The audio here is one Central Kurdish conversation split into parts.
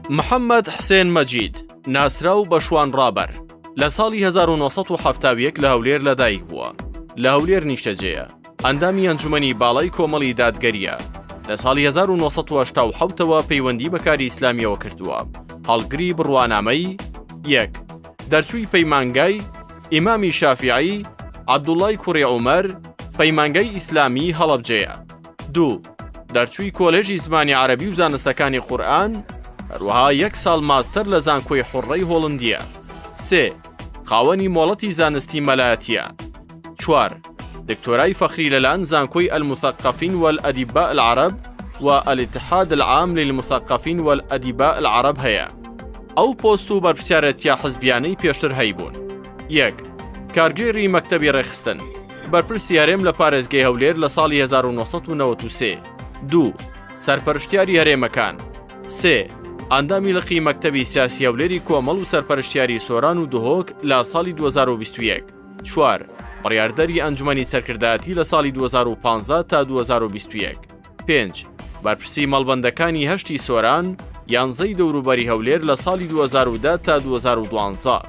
محەممەد حسێن مەجید، ناسراو بە شوان ڕابەر، لە ساڵی 1971 لە هەولێر لەدایک بووە. لە هەولێر نیشتەجێیە. ئەندامی ئەنجومەنی باڵای کۆمەڵی دادگەرییە. لە ساڵی 1987ەوە پەیوەندی بە کاری ئیسلامییەوە کردووە. هەڵگری بڕوانامەی، یەک. دەرچووی پەیمانگای، ئیمامی شافیعی، عەبدوڵای کوڕی عومەر، پەیمانگای ئیسلامیی هەڵەبجەیە. دوو. دەرچووی کۆلێژی زمانی عەرەبی و زانستەکانی قورئان، هەروەها یەک ساڵ ماستەر لە زانکۆی حوڕڕەی هۆڵندییە. سێ. خاوەنی مۆڵەتی زانستی مەلایەتییە. چوار. دکتۆرای فەخری لەلان زانکۆی المثقفین والادباء العرب و الاتحاد العام للمثقفین والادباء العرب هەیە. ئەو پۆست و بەرپرسیارێتییە حزبیانەی پێشتر هەیبوون. یەک. کارگێڕی مەکتەبی ڕێکخستن. بەرپرسی هەرێم لە پارێزگەی هەولێر لە ساڵی 1993. دوو. سەرپەرشتیاری هەرێمەکان. سێ. ئەندامی لقی مەکتەبی سیاسی هەولێری کۆمەڵ و سەرپەرشتیاری سۆران و دهۆک لە ساڵی 2021. چوار. بڕیاردەری ئەنجومەنی سەرکردایەتی لە ساڵی 2015 تا 2021. پێنج. بەرپرسی مەڵبەندەکانی هەشتی سۆران، یانزەی دەوروبەری هەولێر لە ساڵی 2010 تا 2012.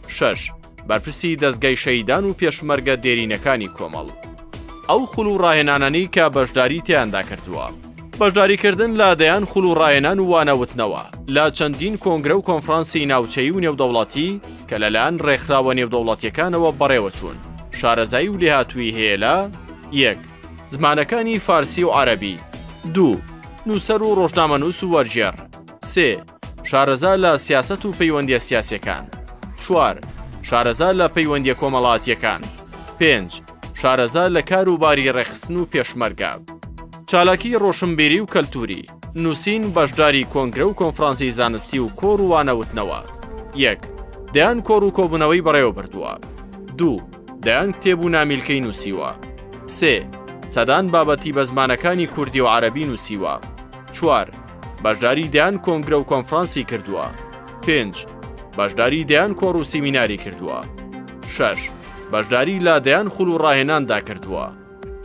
شەش. بەرپرسی دەزگای شەهیدان و پێشمەرگە دێرینەکانی کۆمەڵ. ئەو خول و ڕاهێنانانەی کە بەشداری تیاندا کردووە. بەشداریکردن لە دەیان خول و ڕاهێنان و وانەوتنەوە لە چەندین کۆنگرە و کۆنفرانسی ناوچەیی و نێودەوڵەتی کە لەلایەن ڕێکخراوە نێودەوڵەتیەکانەوە بەڕێوەچوون. شارەزایی و لێهاتوویی هەیە لە، یەک. زمانەکانی فارسی و عەرەبی. دوو. نووسەر و ڕۆژنامەنووس و وەرگێڕ. سێ. شارەزا لە سیاسەت و پەیوەندیە سیاسیەکان. چوار. شارەزا لە پەیوەندیە کۆمەڵاتیەکان. پێنج. شارەزا لە کار و باری ڕێکخستن و پێشمەرگە. چالاکی ڕۆشنبیری و کەلتوری، نووسین، بەشداری کۆنگرە و کۆنفرانسی زانستی و کۆڕ و وانەوتنەوە. یەک. دەیان کۆڕ و کۆبوونەوەی بەڕێوە بردووە. دوو. دەیان کتێب و نامیلکەی نووسیوە. سێ. سەدان بابەتی بە زمانەکانی کوردی و عەرەبی نووسیوە. چوار. بەشداری دەیان کۆنگرە و کۆنفرانسی کردووە. پێنج. بەشداری دەیان کۆڕ و سیمیناری کردووە. شەش. بەشداری لە دەیان خول و ڕاهێناندا کردووە.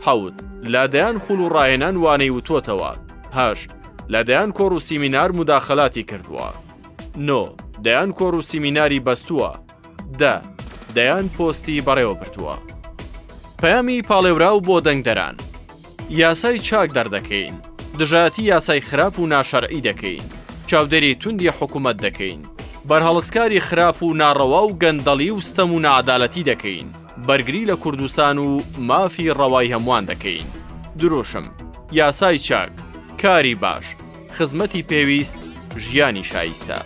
حەوت. لە دەیان خول و ڕاهێنان وانەی وتۆتەوە. هەشت. لە دەیان کۆڕ و سیمینار موداخەلاتی کردووە. نۆ. دەیان کۆڕ و سیمیناری بەستووە. دە. دەیان پۆستی بەڕێوە بردووە. پەیامی پاڵێوراو بۆ دەنگدەران. یاسای چاک دەردەکەین، دژایەتی یاسای خراپ و ناشەرعی دەکەین، چاودێری توندی حکومەت دەکەین، بەرهەڵستکاری خراپ و ناڕەوا و گەندەڵی و ستەم و ناعەدالەتی دەکەین، بەرگری لە کوردستان و مافی ڕەوای هەمووان دەکەین. دروشم، یاسای چاک، کاری باش، خزمەتی پێویست، ژیانی شایستە.